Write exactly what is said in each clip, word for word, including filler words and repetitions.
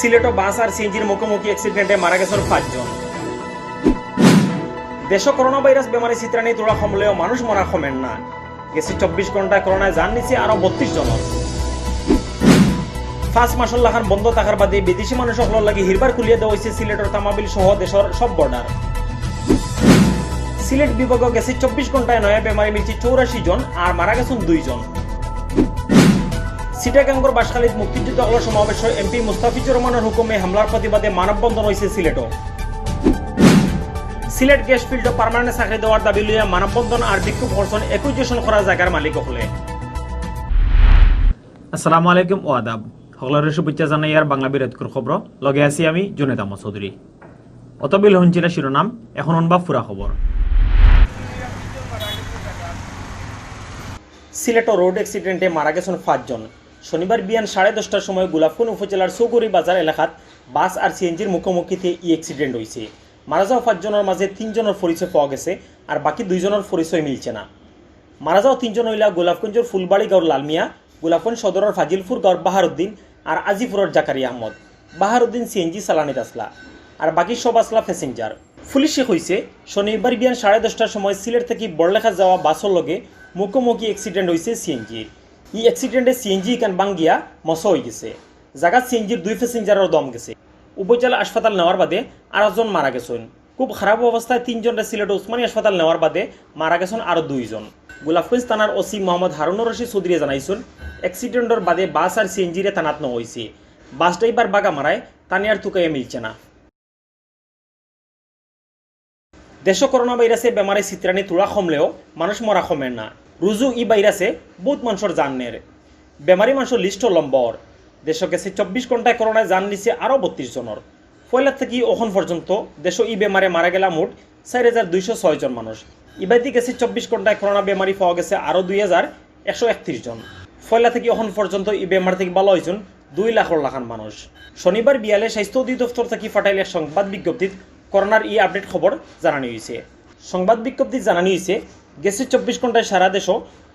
সিলেটো বাস আর সিএনজির মুখোমুখি অ্যাক্সিডেন্টে মারা গেছইন পাঁচজন। দেশো করোনা ভাইরাস বেমারি ছিতরানি থুড়া কমলেও মানুষ মরা কমের না। গেছে চব্বিশ ঘন্টায় করোনায় জান নিছে আরো বত্রিশ জনর। পাঁচ মাসর লাখান বন্ধ থাকার বাদে বিদেশি মানুষ অকলর লাগি হিরবার খুলিয়া দেওয়া অইছে সিলেটর তামাবিল সহ দেশর সব বর্ডার। সিলেট বিভাগো গেছে চব্বিশ ঘন্টায় নয়া বেমারি মিলছে চৌরাশি জন আর মারা গেছইন দুই জন। চিটাগাঙ্গর বাঁশখালীত মুক্তিযুদ্ধ অকলর সমাবেশো এমপি মুস্তাফিজুর রহমানর হুকুমে হামলার প্রতিবাদে মানববন্ধন অইছে সিলেটো। সিলেট গ্যাস ফিল্ডো পার্মানেন্ট চাকরি দেওয়ার দাবি লইয়া মানববন্ধন আর বিক্ষোভ করছইন অ্যাকুইজিশন করা জাগার মালিক অকলে। আসসালামু আলাইকুম ও আদাব। হকলরে শুভেচ্ছা জানাইয়ার বাংলা বিরতকুর খবর, লগে আছি আমি জুনেদ আহমদ চৌধুরী। অতবিল হুনছিলা শিরোনাম, এখন হুনবা পুরা খবর। সিলেটো রোড অ্যাক্সিডেন্টে মারা গেছইন পাঁচজন। শনিবার বিয়ান সাড়ে দশটার সময় গোলাপগঞ্জ উপজেলার চৌগুরি বাজার এলাকাত বাস আর সিএনজির মুখোমুখিতে ই অ্যাক্সিডেন্ট অইছে। মারা যাওয়া পাঁচজনর মাঝে তিনজনর পরিচয় পাওয়া গেছে, আর বাকি দুইজনর পরিচয় মিলছে না। মারা যাওয়া তিনজন অইলা গোলাপগঞ্জর ফুলবাড়ি গাঁওর লালমিয়া, গোলাপগঞ্জ সদরর ফাজিলপুর গাঁওর বাহারউদ্দিন আর আজিপুরর জাকারিয়া আহমদ। বাহারউদ্দিন সিএনজি চালানিত আছলা, আর বাকি সব আছলা প্যাসেঞ্জার। পুলিশে কইছে, শনিবার বিয়ান সাড়ে দশটার সময় সিলেট থাকি বড়লেখা যাওয়া বাসর লগে মুখোমুখি অ্যাক্সিডেন্ট অইছে সিএনজির। ই অ্যাক্সিডেন্টে সিএনজি ইখান ভাঙ্গিয়া মসো অইগেছে। জাগাত সিএনজির দুই প্যাসেঞ্জারর দম গেছে। উপজেলা হাসপাতাল নেওয়ার বাদে আরো জন মারা গেছইন। খুব খারাপ অবস্থায় তিনজনরে সিলেট ওসমানী হাসপাতাল নেওয়ার বাদে মারা গেছইন আরো দুইজন। গোলাপগঞ্জ থানার ওসি মোহাম্মদ হারুনুর রশিদ চৌধুরীয়ে জানাইছইন, অ্যাক্সিডেন্টর বাদে বাস আর সিএনজিরে থানাত নেওয়া অইছে। বাস ড্রাইভার বাগা মারায় তানে আর তুকাইয়া মিলছে না। দেশো করোনা ভাইরাসে বেমারে ছিতরানি থুড়া কমলেও মানুষ মরা কমের না। রুজু ই ভাইরাসে বউত মানষর জান নের। বেমারি মানষর লিস্টও লম্বা অর। দেশো গেছে চব্বিশ ঘন্টায় করোনায় জান নিছে আরো বত্রিশ জনর। পয়লা থাকি অখন পর্যন্ত দেশো ই বেমারে মারা গেলা মোট চাইর হাজার দুইশো ছয় জন মানুষ। ইবাদি গেছে চব্বিশ ঘন্টায় করোনা বেমারি পাওয়া গেছে আরো দুই হাজার একশো একত্রিশ জন। পয়লা থাকি অখন পর্যন্ত ই বেমার থাকি ভালা অইছইন দুই লাখর লাখান মানুষ। শনিবার বিয়ালে স্বাস্থ্য অধিদপ্তর থাকি ফাটাইল এক সংবাদ বিজ্ঞপ্তিত করোনার ই আপডেট খবর জানানি অইছে। সংবাদ বিজ্ঞপ্তিত জানানি অইছে, গেছে চব্বিশ ঘন্টায় সারা দেশো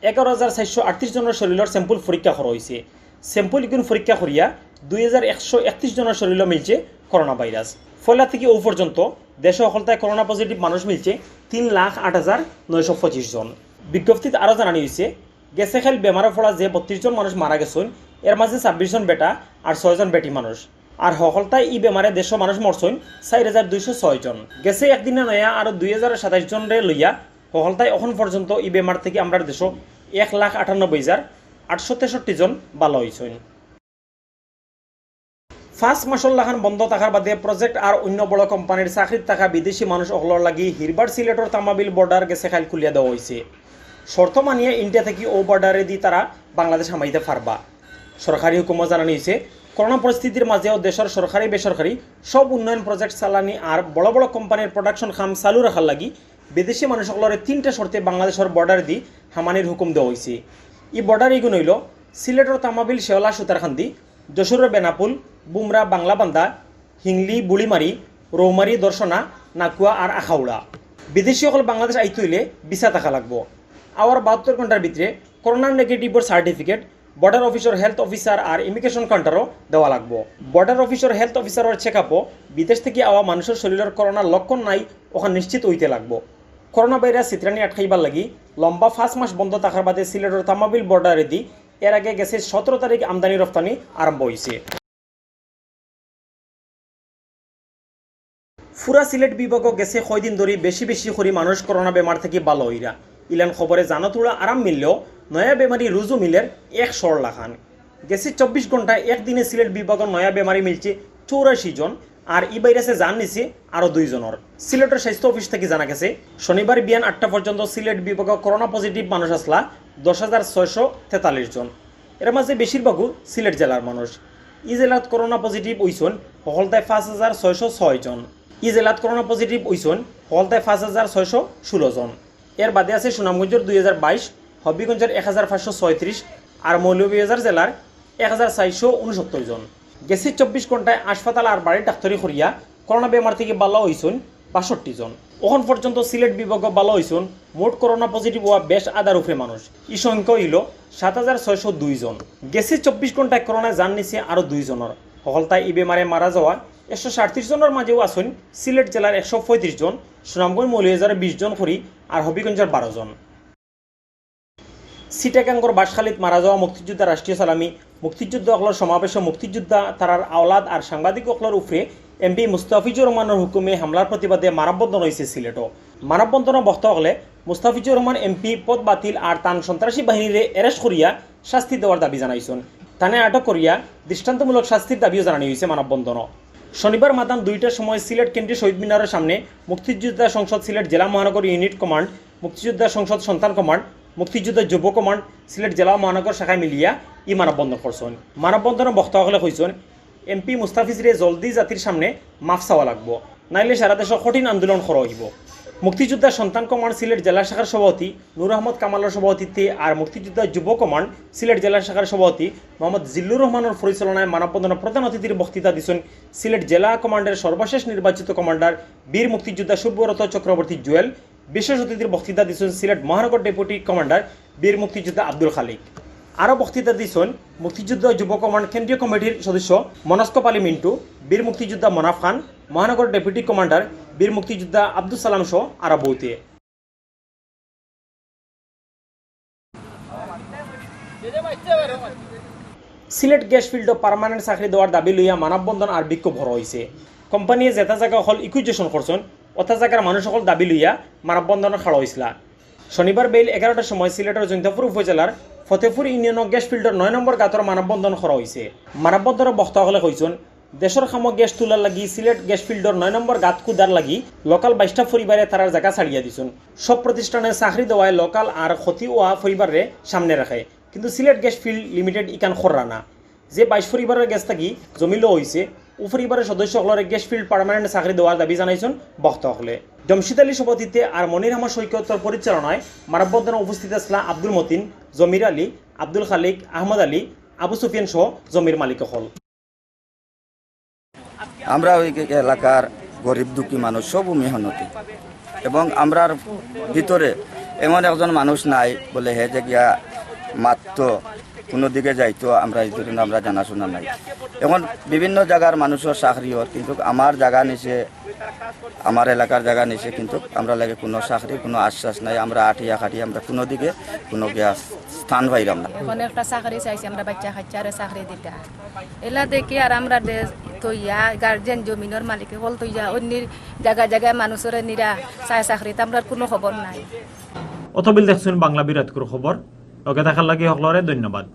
এগারো হাজার চাইরশো আটত্রিশ জনর শরীলর স্যাম্পল পরীক্ষা করা অইছে। স্যাম্পল ইগুন পরীক্ষা করিয়া দুই হাজার একশো একত্রিশ জনর শরীলো মিলছে করোনা ভাইরাস। পয়লা থাকি অউ পর্যন্ত দেশো হকলতায় করোনা পজিটিভ মানুষ মিলছে তিন লাখ আট হাজার নয়শো পঁচিশ জন। বিজ্ঞপ্তিত আরো জানানি অইছে, গেছে কাইল বেমারো পড়া যে বত্রিশ জন মানুষ মারা গেছইন, এর মাঝে ছাব্বিশ জন বেটা আর ছয় জন বেটি মানুষ। আর হকলতায় ই বেমারে দেশো মানুষ মরছইন চাইর হাজার দুইশো ছয় জন। গেছে একদিনে নয়া আরো দুই হাজার সাতাইশ জনরে লইয়া হকলতায় অখন পর্যন্ত ই বেমার থাকি আমরার দেশো এক লাখ আটানব্বই হাজার আটশো তেষট্টি জন ভালা অইছইন। পাঁচ মাসর লাখান বন্ধ থাকার বাদে প্রজেক্ট আর অইন্য বড় কোম্পানির চাকরিত থাকা বিদেশি মানুষ অকলর লাগি হিরবার সিলেটর তামাবিল বর্ডার গেছে কাইল খুলিয়া দেওয়া অইছে। শর্ত মানিয়া ইন্ডিয়া থাকি অউ বর্ডারেদি তারা বাংলাদেশ হামাইতা পারবা। সরকারি হুকুমো জানানি অইছে, করোনা পরিস্থিতির মাঝেও দেশর সরকারি বেসরকারি সব উন্নয়ন প্রজেক্ট চালানি আর বড় বড় কোম্পানির প্রোডাকশন কাম চালু রাখার লাগি বিদেশি মানুষ অকলরে তিনটা শর্তে বাংলাদেশর বর্ডারেদি হামানির হুকুম দেওয়া অইছে। ই বর্ডার ইগুন অইলো সিলেটর তামাবিল শেওলা সুতারকান্দি, যশোরর বেনাপুল, বুমরা, বাংলাবান্ধা, হিংলি, বুড়িমারি, রৌমারি, দর্শনা, নাকুয়া আর আখাউড়া। বিদেশি অকল বাংলাদেশ আইতে অইলে ভিসা থাকা লাগবো। আওয়ার বাহাত্তর ঘন্টার ভিতরে করোনা নেগেটিভর সার্টিফিকেট বর্ডার অফিসর হেলথ অফিসার আর ইমিগ্রেশন কাউন্টারো দেওয়া লাগবো। বর্ডার অফিসর হেলথ অফিসারর চেক আপো বিদেশ থাকি আওয়া মানষর শরীলর করোনার লক্ষণ নাই অখান নিশ্চিত অইতে লাগবো। করোনা ভাইরাস ছিতরানি আটকাইবার লাগি লম্বা পাঁচ মাস বন্ধ থাকার বাদে সিলেটর তামাবিল বর্ডারেদি এর আগে গেছে সতেরো তারিখ আমদানি রপ্তানি আরম্ভ অইছে। পুরা সিলেট বিভাগো গেছে কয়দিন ধরি বেশি বেশি করি মানুষ করোনা বেমার থাকি ভালা অইরা। ইলান খবরে জানো থুড়া আরাম মিললেও নয়া বেমারি রুজু মিলের একশোর লাখান। গেছে চব্বিশ ঘন্টায় একদিনে সিলেট বিভাগো নয়া বেমারি মিলছে চৌরাশি জন, আর ই ভাইরাসে জান নিছে আরো দুই জনর। সিলেটর স্বাস্থ্য অফিস থাকি জানা গেছে, শনিবার বিয়ান আটটা পর্যন্ত সিলেট বিভাগো করোনা পজিটিভ মানুষ আছলা দশ হাজার ছয়শো তেতাল্লিশ জন। এর মাঝে বেশিরভাগউ সিলেট জেলার মানুষ। ই জেলাত করোনা পজিটিভ অইছইন হকলতায় পাঁচ হাজার ছয়শো ছয় জন। ই জেলাত করোনা পজিটিভ অইছইন হকলতায় পাঁচ হাজার ছয়শো ষোলো জন। এর বাদে আছে সুনামগঞ্জর দুই হাজার বাইশ, হবিগঞ্জর এক হাজার পাঁচশো ছয়ত্রিশ, আর মৌলভীবাজার জেলার এক হাজার চাইরশো ঊনসত্তর জন। গেছে চব্বিশ ঘন্টায় হাসপাতাল আর বাড়ির ডাক্তারি করিয়া করোনা বেমার থাকি ভালা অইছইন বাষট্টি জন। অখন পর্যন্ত সিলেট বিভাগো ভালা অইছইন মোট করোনা পজিটিভ অওয়া বেশ আধার উপরে মানুষ। ই সংখ্যা অইলো সাত হাজার ছয়শো দুই জন। গেছে চব্বিশ ঘন্টায় করোনায় জান নিছে আরো দুই জনর। হকলতায় ই বেমারে মারা যাওয়া একশো সাতত্রিশ জনর মাঝেও আছইন সিলেট জেলার একশো পঁয়ত্রিশ জন, সুনামগঞ্জ মৌলভীবাজারর বিশ জন করি, আর হবিগঞ্জর বারো জন। চিটাগাঙ্গর বাঁশখালীত মারা যাওয়া মুক্তিযোদ্ধা রাষ্ট্রীয় সালামি, মুক্তিযোদ্ধা অকলর সমাবেশো মুক্তিযোদ্ধা, তারার আওলাদ আর সাংবাদিক অকলর উপরে এমপি মুস্তাফিজুর রহমানর হুকুমে হামলার প্রতিবাদে মানববন্ধন অইছে সিলেটো। মানববন্ধনো বক্তা অকলে মুস্তাফিজুর রহমান এমপি পদ বাতিল আর তান সন্ত্রাসী বাহিনীরে arrest করিয়া শাস্তি দেওয়ার দাবি জানাইছইন। তানে আটক করিয়া দৃষ্টান্তমূলক শাস্তির দাবিও জানানি অইছে মানববন্ধনো। শনিবার মাতান দুইটার সময় সিলেট কেন্দ্রীয় শহীদ মিনারর সামনে মুক্তিযোদ্ধা সংসদ সিলেট জেলা মহানগর ইউনিট কমান্ড, মুক্তিযোদ্ধা সংসদ সন্তান কমান্ড, মুক্তিযোদ্ধা যুব কমান্ড সিলেট জেলা মহানগর শাখায় মিলিয়া ই মানববন্ধন করছইন। মানববন্ধনো বক্তা অকলে কইছইন, এমপি মুস্তাফিজরে জলদি জাতির সামনে মাফ চাওয়া লাগবো, নাইলে সারা দেশো কঠিন আন্দোলন করা অইবো। মুক্তিযোদ্ধা সন্তান কমান্ড সিলেট জেলা শাখার সভাপতি নূর আহমদ কামালর সভাপতিত্বে আর মুক্তিযোদ্ধা যুব কমান্ড সিলেট জেলা শাখার সভাপতি মোহাম্মদ জিল্লুর রহমানর পরিচালনায় মানববন্ধনো প্রধান অতিথির বক্তৃতা দিছইন সিলেট জেলা কমান্ডের সর্বশেষ নির্বাচিত কমান্ডার বীর মুক্তিযোদ্ধা শুভব্রত চক্রবর্তী জুয়েল। বিশেষ অতিথির বক্তৃতা দিছইন সিলেট মহানগর ডেপুটি কমান্ডার বীর মুক্তিযোদ্ধা আব্দুল খালিক। আরও বক্তৃতা দিছইন মুক্তিযোদ্ধা যুব কমান্ড কেন্দ্রীয় কমিটির সদস্য মনস্কপ আলী মিন্টু, বীর মুক্তিযোদ্ধা মনাফ খান, মহানগর ডেপুটি কমান্ডার বীর মুক্তিযোদ্ধা আব্দুস সালাম সহ আরও বউতে। সিলেট গ্যাস ফিল্ডো পার্মানেন্ট চাকরি দেওয়ার দাবি লইয়া মানববন্ধন আর বিক্ষোভ করা অইছে। কোম্পানিয়ে যেতা জাগা অকল acquisition করছইন, অতা জাগার মানুষ অকল দাবি লইয়া মানববন্ধনো খাড়া অইছলা। শনিবার বেইল এগারোটার সময় সিলেটর জৈন্তাপুর উপজেলার ফতেপুর ইউনিয়নো গ্যাস ফিল্ডর নয় নম্বর গাতর মানববন্ধন করা অইছে। মানববন্ধনো বক্তা অকলে কইছইন, দেশর কামো গ্যাস তুলার লাগি সিলেট গ্যাস ফিল্ডর নয় নম্বর গাত কুদার লাগি লোকাল বাইশটা পরিবারে তারার জাগা ছাড়িয়া দিছইন। সব প্রতিষ্ঠানে চাকরি দেওয়ায় লোকাল আর ক্ষতি অওয়া পরিবাররে সামনে রাখে, কিন্তু সিলেট গ্যাস ফিল্ড লিমিটেড ইখান কররা না। যে বাইশ পরিবারর গেছ থাকি জমি লওয়া অইছে, অউ পরিবারর সদস্য অকলরে গ্যাস ফিল্ড পার্মানেন্ট চাকরি দেওয়ার দাবি জানাইছইন বক্তা অকলে। জমশিদ আলী সভাপতিত্বে আর মনির আহমদ সৈকতর পরিচালনায় মানববন্ধনো উপস্থিত আছলা আব্দুল মতিন, জমির আলী, আব্দুল খালিক, আহমদ আলী, আবু সুফিয়ান সহ জমির মালিক অকল। আমরা ওই এলাকার গরিব দুঃখী মানুষ, সব মেহনতি, এবং আমরার ভিতরে এমন একজন মানুষ নাই বলে হে যে গিয়া মাততো, কোনো দিকে যাইতো, আমরা এই জন্য আমরা জানাশোনা নাই। এখন বিভিন্ন জাগার মানুষর চাকরি অর, কিন্তু আমার জাগা নিছে, আমার এলাকার জাগা নিছে, কিন্তু আমরা লাগে কোনো চাকরি, কোনো আশ্বাস নাই। আমরা আটিয়া খাটি, আমরা কোনো দিকে কোনো গিয়া স্থান পাইরাম না। এখন একটা চাকরি চাইছি, আমরা বাচ্চা কাচ্চারে চাকরি দিতা। এলা দেখি আর আমরা দেশ থইয়া, গার্জিয়ান জমিনর মালিক অকল থইয়া, অন্যের জাগা জাগায় মানুষরে নিরা চায় চাকরি, তা আমরার কোনো খবর নাই। অতবিল দেখছইন বাংলা বিরাটকুর খবর। লগে থাকার লাগি হকলরে ধন্যবাদ।